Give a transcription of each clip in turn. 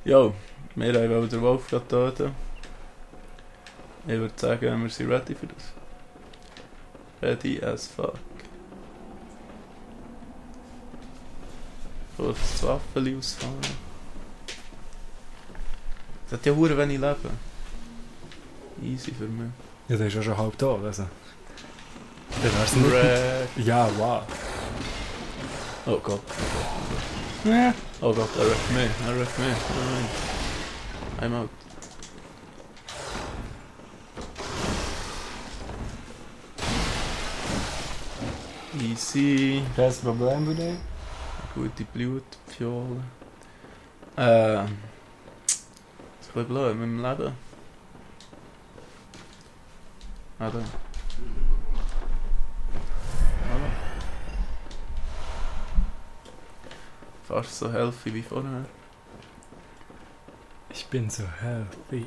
Jo, wir wollen den Wolf gerade töten. Ich würde sagen, wir sind ready für das. Ready as fuck. Kurz das Waffeli ausfahren. Das hat ja verdammt wenig Leben. Easy für mich. Ja, der ist ja schon halb da, also. Der wär's nicht. Ja, wow. Oh Gott. Ja. Oh Gott, er wreckt mich. Er wreckt mich. Nein. I'm out. Easy. Kein Problem bei dir. Gute Blutfiole. Ist ein bisschen blöd mit dem Leben. Ah, da. Hallo. Fast so healthy wie vorher. Ich bin so healthy.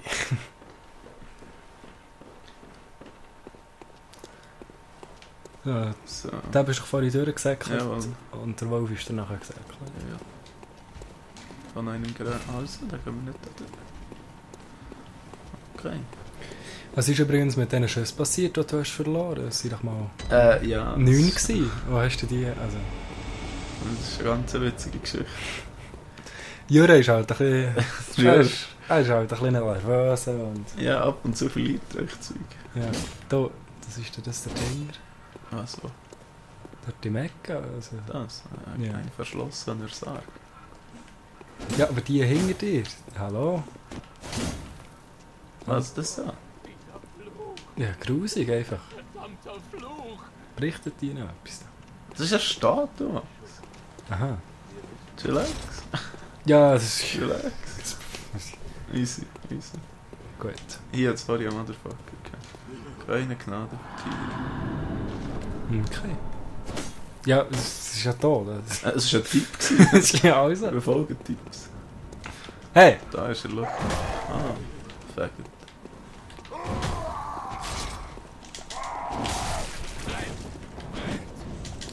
Ja, So. da bist du vorhin durchgesäckelt Jawohl. und der Wolf ist dann nachher gesäckelt. Ja. Von einem Gerät. Also, da können wir nicht durch. Okay. Was ist übrigens mit diesen Schüssen passiert, die du hast verloren? Es waren doch mal Ja. 9 gewesen. Wo hast du die? Also, Das ist eine ganz witzige Geschichte. Jura ist halt ein bisschen... Ja. Er ist halt ein bisschen nervös und... Ja, ab und zu verliert recht Zeug. Ja, da, das ist das der Dinger. Also, Dort die Mecca, also... das. Ja. Ein verschlossener Sarg. Ja, aber die hinter dir. Hallo? Was ist das da? Ja, grusig einfach. Berichtet die noch etwas? Das ist eine Statue. Aha. Chillax. Ja, das ist... Chillax. Easy, easy. Gut. Hier hat es vorhin ein Motherfucker gehabt. Keine Gnade für Tiere. Okay. Ja, es ist ja toll. Das Es war ein Tipp. das ist ja alles. Wir folgen Tipps. Hey! Da ist er, schau. Ah, Faggot.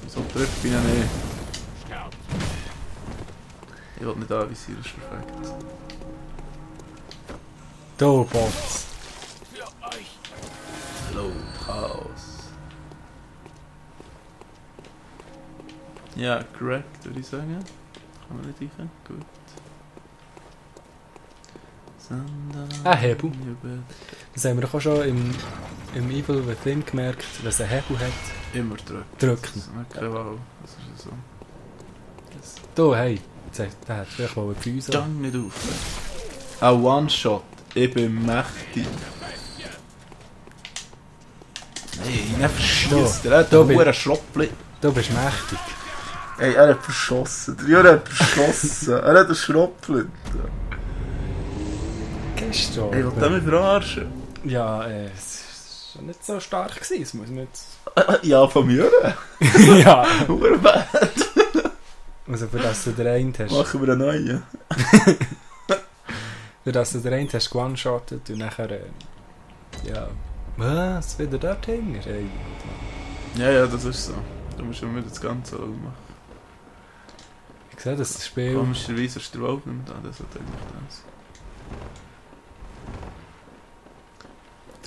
So trifft ihn ja nicht. Ich will nicht anvisieren, ist perfekt. Du Bots. Hallo, Chaos. Ja, correct, würde ich sagen. Kann man nicht rein? Gut. Ein Hebel. Das haben wir doch auch schon im Evil Within gemerkt, wenn es einen Hebel hat. Immer drücken. Drücken. Okay, wow, das ist ja so. Du, hey, der hat vielleicht mal eine Füße. Gang nicht auf. Ein One-Shot. Ich bin mächtig. Nein, nicht verschießt. Er hat Da einen bin- hohen Schroppli. Du bist mächtig. Ey, er hat verschossen. Der Jürgen hat verschossen. Er hat einen Schroppli. Gehst du? Ey, will der mich verarschen? Ja, es war nicht so stark gewesen, das muss man jetzt... Ja, von mir. ja. Urbad. Also für das du den einen hast... Machen wir einen neuen. Für das du den einen hast one-shottet und nachher... ja... Was? Wieder dort hängen? Ey. Ja, das ist so. Da musst du immer das Ganze machen. Ich sehe, dass das Spiel... Komischerweise ist der Wolf nicht mehr da. Das hat eigentlich das.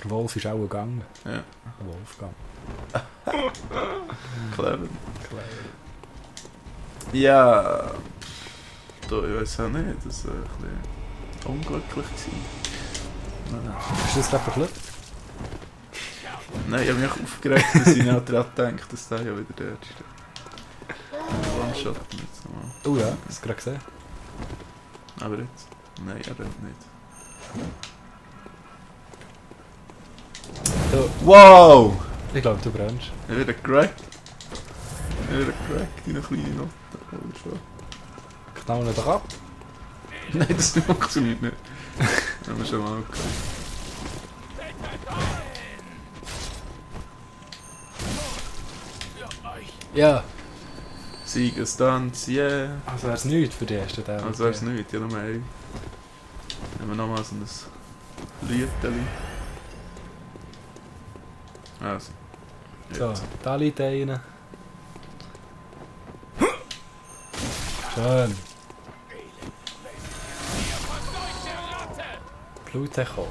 Der Wolf ist auch gegangen. Ja, Der Wolfgang. clever. Clever. Ja, du, ich weiß auch nicht, das war ein bisschen unglücklich. Hast du das gerade verklopft? Nein, ich habe mich aufgeregt, dass ich nicht daran denke, dass der ja wieder dort steht. One-Shot jetzt nochmal. Oh ja, hast du gerade gesehen? Aber jetzt? Nein, er rennt nicht. Du, Wow! ich glaube, du brennst. Er wird gecrackt. Er wird gecrackt in eine kleine Note. Oh, schon. Knallen wir doch ab. Nein, das funktioniert nicht. Haben wir schon mal gehabt. Ja. Siegesstanz, yeah! Also wäre es nichts für die ersten Teil. Also wäre es nicht, ja, nochmal ein. Nehmen wir nochmal so ein Liedeli. Also. So, Jetzt. da liegt einer. Schön. Blutechos.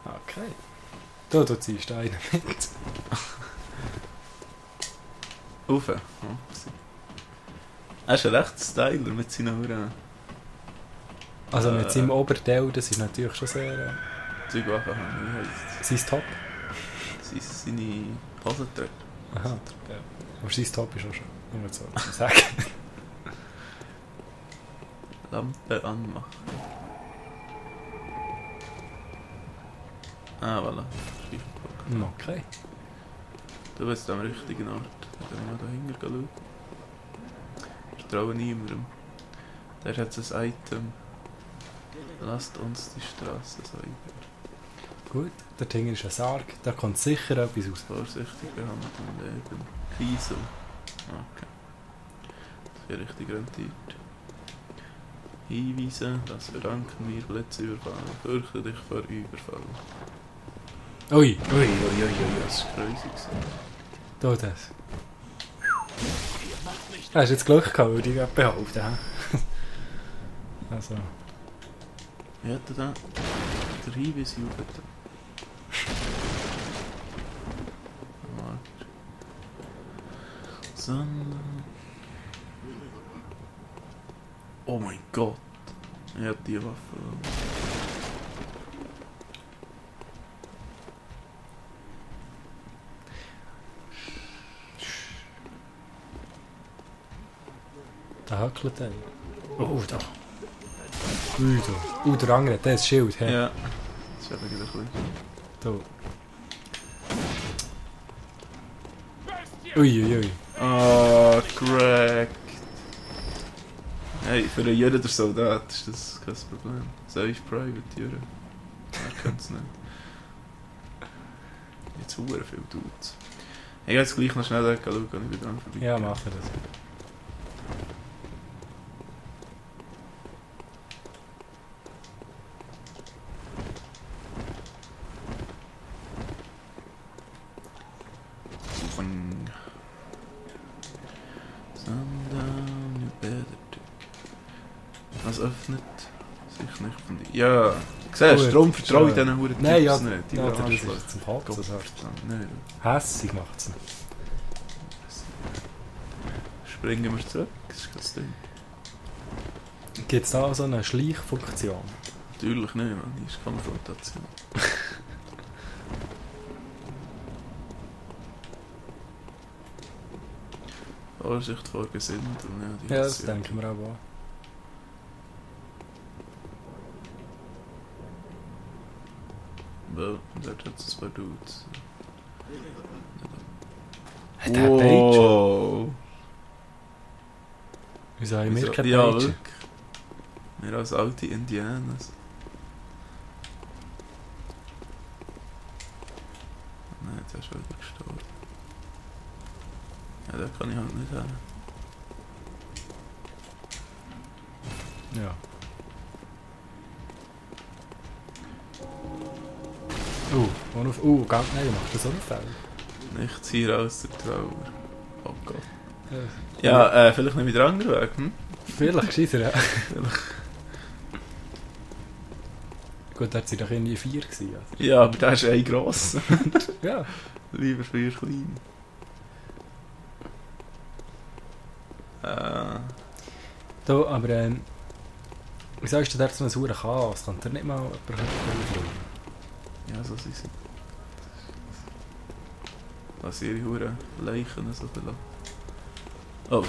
Okay. Du ziehst einen mit. Rauf. Er ist ein recht Styler mit seinen Uhren. Also mit seinem Oberteil, das ist natürlich schon sehr... Zeugwaffen haben, wie heisst Sein Top? es? Seine Hosenträger. Aha. Ja. Aber sein Top ist auch schon. Nur so zu sagen. Lampe anmachen. Ah, voilà. Okay. Du bist am richtigen Ort. Ich kann mal dahinter schauen. Ich vertraue niemandem. Der hat ein Item. Lasst uns die Straße säubern. Gut, dort hinten ist ein Sarg. Da kommt sicher etwas raus. Vorsichtig behandelt im Leben. Kiesel. Okay. Das ist richtig rentiert. Hinweisen, das verdanken wir Blitzüberfall. Fürchte dich vor Überfall. Ui! Das ist crazy. Da das. Hast du jetzt Glück gehabt, weil ich behaupten. Also. Wie hat er da? Der Hinweis jubelt. Oh mein Gott. Er hat die Waffe. Da hackelt er. Oh, da. Ui, da. Der andere, der ist das Schild. He? Ja. Das ist eben wieder ein bisschen. Da. Ui. Ah, cracked. Hey, für einen jeden Soldat ist das kein Problem. Safe Private Jure. Er kennt es nicht. Jetzt sehr viel Dudes. Ich gehe jetzt gleich noch schnell schauen, wenn ich wieder dran vorbei. Ja, mache das. Was öffnet sich nicht von dir? Ja, siehst du, darum vertraue ich diesen Huren Nein, ja, nicht. Die ja, das Arschloch. ist zum Kotzen. Nein. Hässig macht es nicht. Springen wir zurück, das ist kein Ding. Gibt es da so eine Schleichfunktion? Natürlich nicht, man. Die ist Konfrontation. Vorsicht vor Gesindel. Ja, das denken wir auch. Well, dort hat es ein paar Dudes. Hat der Page? Wow! Wieso haben wir keine Ja, Page? wirklich. Wir als alte Indianer. Nein, der ist wieder gestorben. Ja, da kann ich halt nicht hin. Ja. Nein, ich mach das auch nicht faul. Nichts hier aus der Trauer. Oh Gott. Ja, vielleicht nicht wieder anderen Weg, hm? Vielleicht gescheiter, ja. Vielleicht. Gut, da waren doch irgendwie 4 gewesen. Also. Ja, aber der ist ein grosser. Ja. Lieber 4 klein. Da, aber wieso ist da so ein sauer Chaos? Kann da nicht mal jemand aufräumen? Ja, so sind sie. Lass ihre Huren Leichen so belassen. Oh,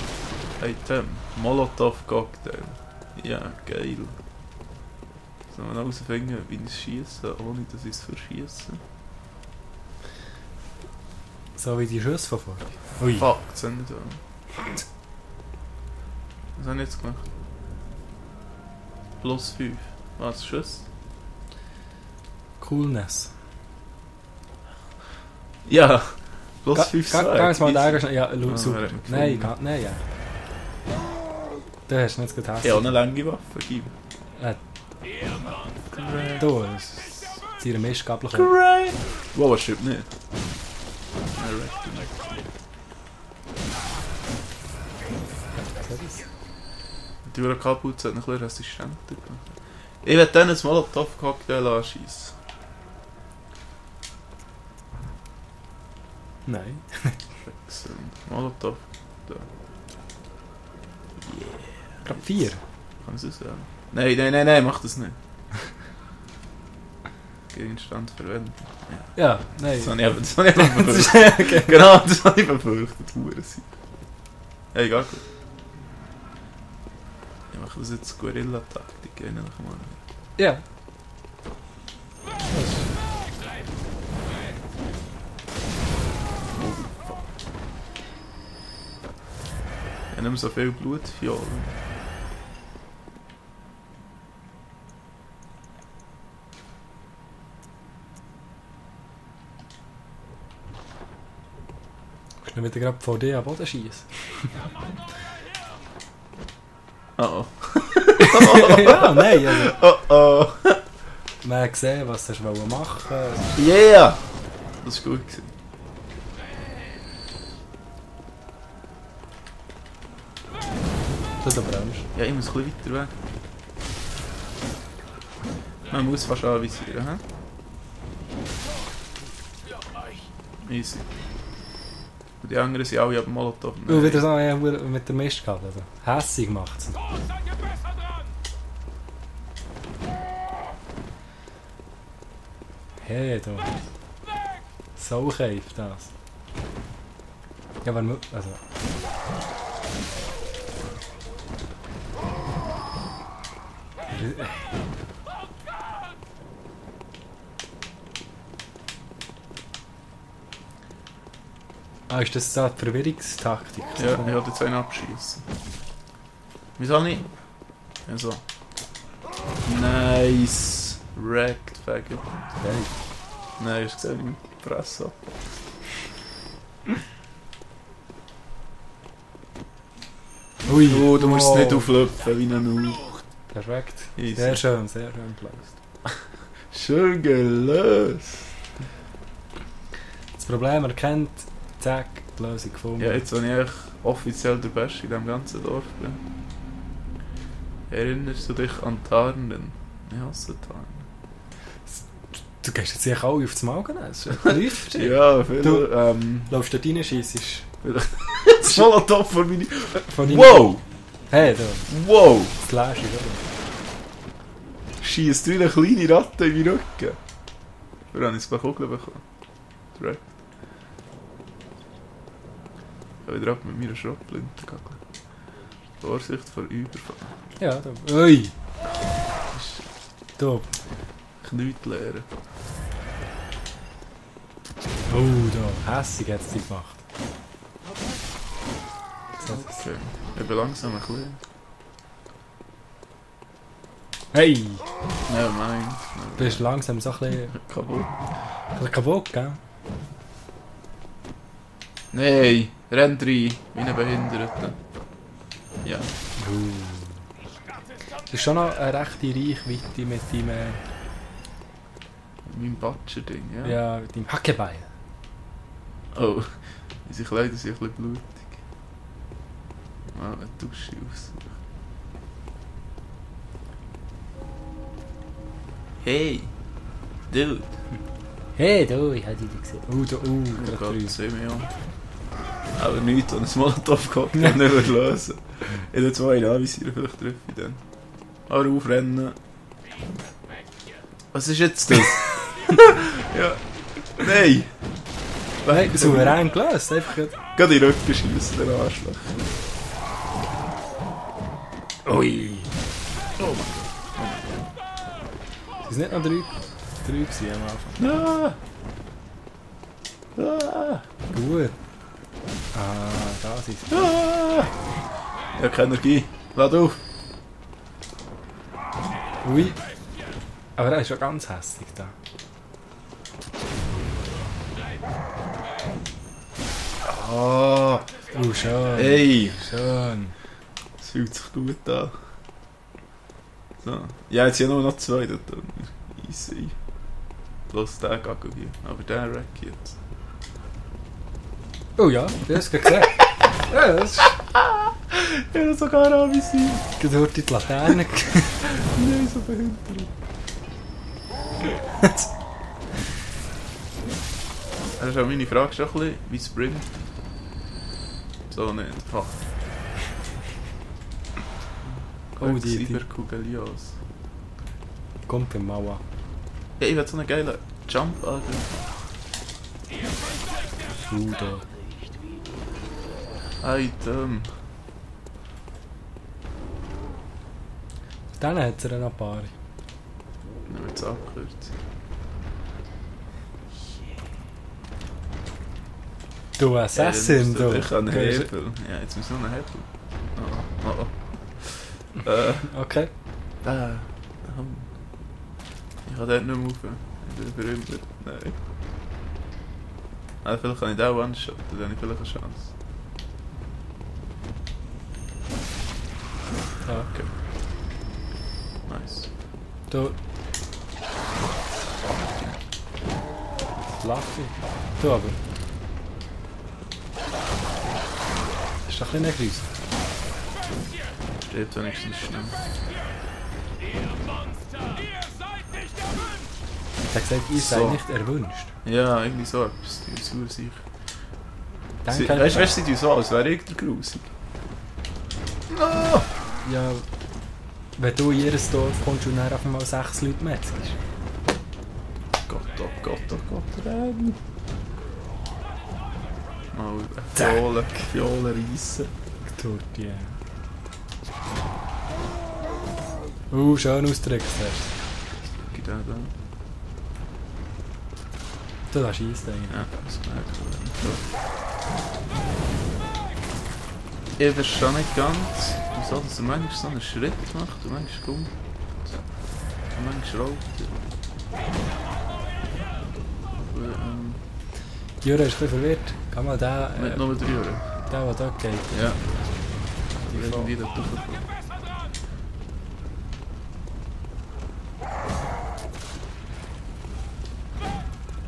Item. Molotov-Cocktail. Ja, geil. Sollen wir noch herausfinden, wie ich es schiesse, ohne dass ich es verschiesse? So wie die Schüsse von vorhin. Ui. Fuck, das haben nicht an. Was habe ich jetzt gemacht? Plus 5. Was, Schuss? Coolness. Ja! Plus 5 Ganz mal da schnell. Ja, Ah, super. Nein, ja. Du hast nicht getan. Ja, eine lange Waffe, gib. Du, das ist ihre Mistgabel. Wow, er stirbt nicht. Die Kapuze hat noch ein bisschen resistenter gemacht. Ich werde dann ein Molotov-Cocktail anschießen. Nein. Excellent. Molotov. Da. Yeah. Gerade 4. Kann ich das sagen? Nein, mach das nicht. Gegenstand verwenden. Ja, nein. Das habe ich befürchtet. Okay. Genau, das habe ich befürchtet. Hey, egal. Gut. Ich mache das jetzt Guerilla-Taktik. Ja. Ich habe nicht mehr so viel Blutfiolen. Dann wird er gerade vor dir am Boden schießen. Oh oh. Ja, nein. Also, Oh. man hat gesehen, was du machen wolltest. Yeah! Das war gut. Das aber Angst. Ja, ich muss ein bisschen weiter weg. Man muss fast anvisieren, hä? Easy. Und die anderen sind alle ab Molotov. Und wieder so mit dem Mist gehabt. Also. Hässig macht es. Hey, du. So keif das. Ja, wenn also. Ah, ist das so eine Verwirrungstaktik? Ja, ich wollte jetzt einen abschießen. Wieso nicht? Also. Nice. Wrecked, Faggot. Okay. Nein, hast du gesehen, ich Fresse ab. Ui, Oh, du musst es nicht auflöpfen wie ein Noob. Perfekt. Easy. Sehr schön gelöst. Schön gelöst. Das Problem erkennt, zack, die Lösung gefunden. Ja, jetzt, wenn ich eigentlich offiziell der Beste in diesem ganzen Dorf bin. Erinnerst du dich an Tarnen? Ich hasse Tarnen. Du gehst jetzt sicher alle auf das Magen, das ist ein Lift. Ja, viel. Du läufst dort rein, schiessest. Das Molotov von meiner... Von Wow! Hey, du, Wow! das Flash ist oder? Schießt eine kleine Ratte in meinen Rücken. Da habe ich ein paar Kugeln bekommen. Direkt. Ich habe wieder ab mit meiner Schrotflinte gegangen. Vorsicht vor Überfall. Ja, da. Ui! Du. Knüt leeren. Oh, da. Hässig hat es dich gemacht. Okay. Ich bin langsam ein bisschen. Hey! Nevermind. Du bist langsam so ein bisschen kaputt, gell? Nein! Renn rein, wie ein Behinderter. Ja. Das ist schon noch eine rechte Reichweite mit deinem... Mein Batscher-Ding, ja. Ja, mit deinem Hackebein. Oh, unsere Kleider sind ein bisschen blutig. Mal eine Dusche aussuchen. Hey! Dude! Hey, du, ich habe dich gesehen. Oh gerade Gott, drei. sehen wir ja. Aber nichts, und ein Molotov gehabt, kann nicht lösen. Ich habe zwei anvisieren, vielleicht treffe ich dann. Aber aufrennen. Was ist jetzt das? Ja. Nein! Nein, souverän gelöst, einfach gerade. Gerade in den Rücken schiessen, der Arschloch. Ui! Oh mein Gott. Es waren nicht noch drei gewesen am Anfang. Ah! Gut. Ah, da ist es. Ah! Ich habe keine Energie. Lad auf! Ui. Aber er ist schon ganz hässlich da. Ah! Oh, schön. Hey! Schön. Das fühlt sich gut an. So. Ja, jetzt hier nur noch zwei. Das ist easy. Bloß der Gagel hier. Aber der Rack jetzt. Oh ja, du hast es gesehen. Ja, das ist... Ich habe sogar anvisiert. Durch die Laterne. Nein, so behindert. Das ist auch meine Frage schon ein bisschen, wie Spring. So nicht, fuck. Oh, die Cyberkugelios. kommt beim Mauer. Ja, ich will so einen geilen Jump angreifen. Da. Item. Dann hat er noch ein paar. Dann wird es abgekürzt. Du Assassin, du. Ich habe einen Hebel. Ja, jetzt müssen wir noch einen Hebel. Okay. Ich kann dort nicht mehr rauf. Ich bin berühmt. Nein. Also vielleicht kann ich den auch anschauen, dann habe ich vielleicht eine Chance. Ja. Okay. Nice. Du. Fluffy. Du aber. Ist doch ein bisschen grüß. Steht wenigstens schnell. Er hat gesagt, ihr So. seid nicht erwünscht. Ja, irgendwie so etwas. Die ist super sicher. Danke. Weißt du, sie tun so, als wäre ich der Grusig. No! Ja, wenn du in jedes Dorf kommst und dann einfach mal 6 Leute metzgst. Gott, oh Gott, oh Gott, renn! Mal Fiole reissen. Tut die. Schön ausgedrückt hast Geht auch da. du. Da schießt eigentlich. Ja, das merkt man. Ich verstehe nicht ganz, wieso dass er manchmal so einen Schritt macht und manchmal kommt. Und manchmal rollt er. Jura ist ein bisschen verwirrt. Kann mal den, Mit nur 3 Euro. der da geht. Ja. Die irgendwie da hochkommen.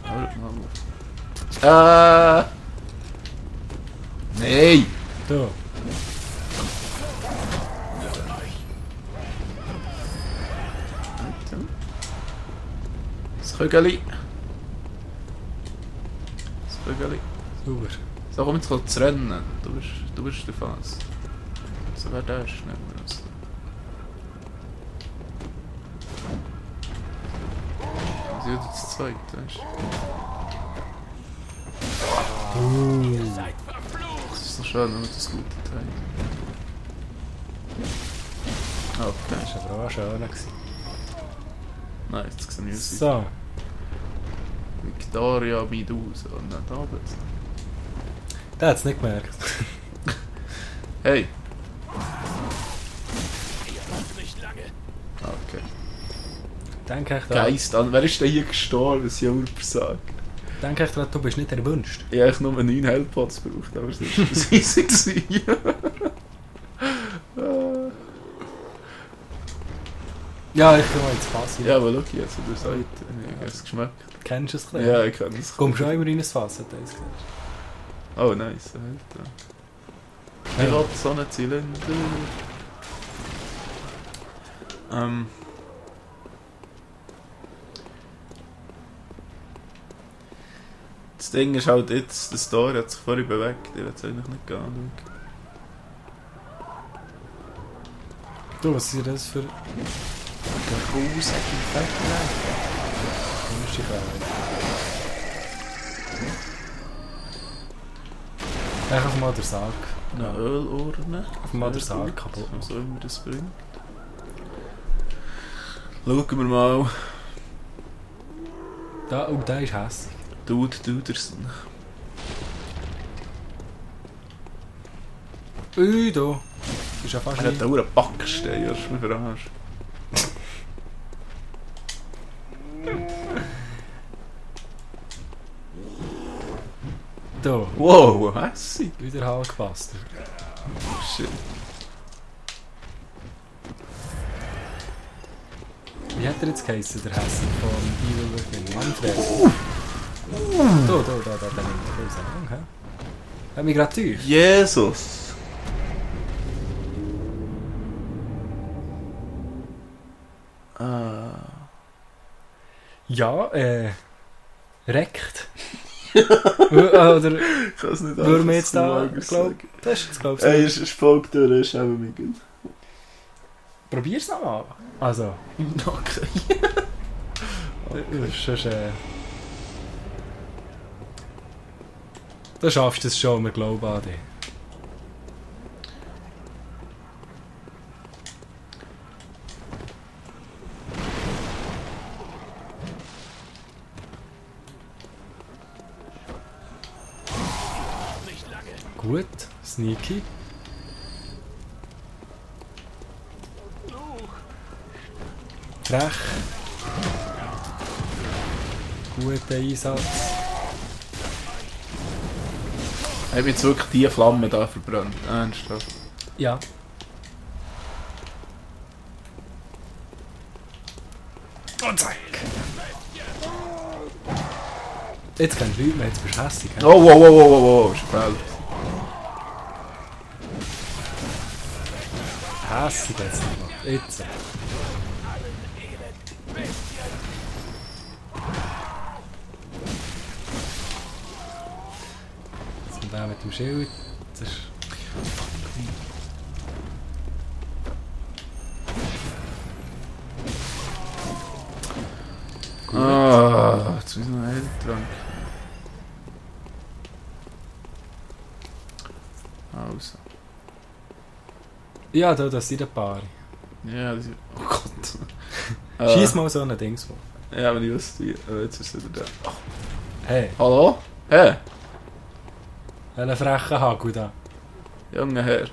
Hört mal auf. Nein! Du. Das Kügeli. Das Kügeli. Sauber. So, komm jetzt zu rennen. Du bist der Fass. So wäre der schneller. Also. Sie wird jetzt zweit, weißt du? Das ist so schön, wenn man das Gute teilt. Okay. Das war aber auch schön. Nein, jetzt sehen wir uns. So. Victoria Medusa. Und dann da oben. Der hat es nicht gemerkt. Hey! Okay. Denke ich Geist an. Wer ist denn hier gestorben? Das Jahrversag. Denke ich gerade, du bist nicht erwünscht. Ich habe nur 9 Healthpots gebraucht, aber es war das easy. Ja, ich kann mal ins Fass rein. Ja, aber schau jetzt, du sagst, ich habe es geschmeckt. Kennst du es ein bisschen? Ja, ich kann es. Kommst du auch immer in ein Fass, hat er gesagt. Oh, nice, Alter. Ich will so einen Zylinder. Das Ding ist halt jetzt, der Store hat sich vorhin bewegt, ich will es eigentlich nicht anschauen. Du, was ist das für... Grusig im Fettlein. komische Frage? Einfach mal der Sarg. Eine Ölurne. Einfach mal der Sarg kaputt. Was auch immer das bringt. Schauen wir mal. Da, oh, der ist hässlich. Dude Duderson. Ui, da. Das ist ja fast Er hat auch einen Backstein, hast du mich verarscht. Da. Wow, hässig. Wieder Hulkbuster. Shit. Wie hat er jetzt geheissen, der hässlich von Evil Within? Manfred. Da nimmt er viel Sendung, hä? Hat mich gerade täuscht. Jesus! Ja, Rekt. Oder Ich kann es nicht würden wir jetzt da, sagen. Das ist glaube ich Ey, ist Folge durch, ist eben mir gut. Probier's nochmal. Also. Okay. Sonst, du schaffst es schon, wir glauben an dich. Gut, sneaky. Frech. Guter Einsatz. Ich habe jetzt wirklich die Flamme da verbrannt. Ernsthaft. Ja. Und zack. Jetzt können die Leute mehr, jetzt bist du hässlich. Oh, wow, ist ein Fehler. Hässlich jetzt nicht gemacht. Jetzt. Jetzt kommt der mit dem Schild. Das ist... Jetzt müssen wir noch einen Trank. Also. Ja, da sind ein paar. Ja, das ist... Oh Gott. Schieß mal so ein Dings mal. Ja, aber ich wusste wie... jetzt ist wieder da. Hey, Hallo? Hey? einen frechen Hagel da. Junger Herr.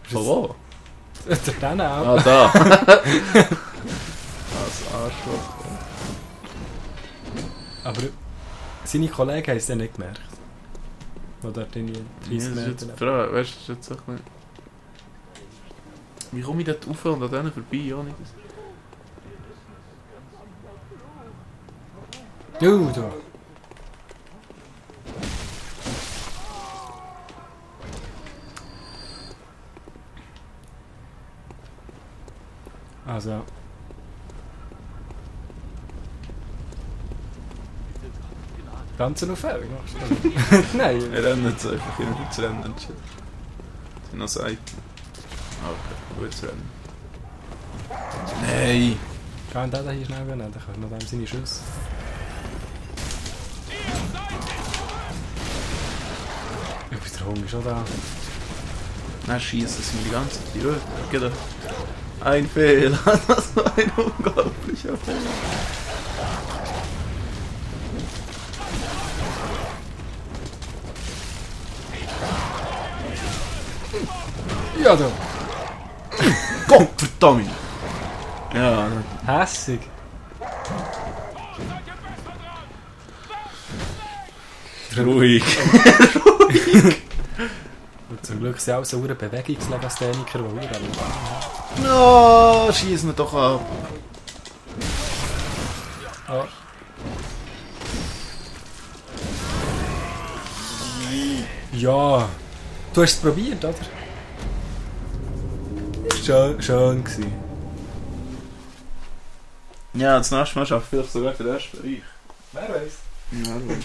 Von wo? Der den auch. Ah, da. Das Arschloch. Aber seine Kollegen haben es dann nicht gemerkt. Die dort in 30 Das ist jetzt die Meter... Frage. Weißt du, das ist jetzt auch nicht... Wie komme ich dort rauf und an denen vorbei? Ohne das... Da. Also... Ganze noch Fälle machst du? Nein. Wir rennen jetzt einfach immer zu rennen entschieden. Sie noch Seiten. Okay, gut zu rennen. Nein! Kann der hier schnell nehmen? Dann kann noch dem seine Schüsse. Übrigens, der Hunger ist schon da. Dann schießen sie mir die ganze Zeit die Röte. Genau. Ein Fehler. Das war ein unglaublicher Fehler. Ja, da. Gott verdammt! Ja, Hässig. ruhig. Und zum Glück sind auch so eine Bewegungslegastheniker, die wieder haben. No, schießen wir doch ab. Oh. Ja. Du hast es probiert, oder? Schön gewesen. Ja, das nächste Mal schafft vielleicht sogar der erste Bereich. Wer weiß. Ja, wer weiß.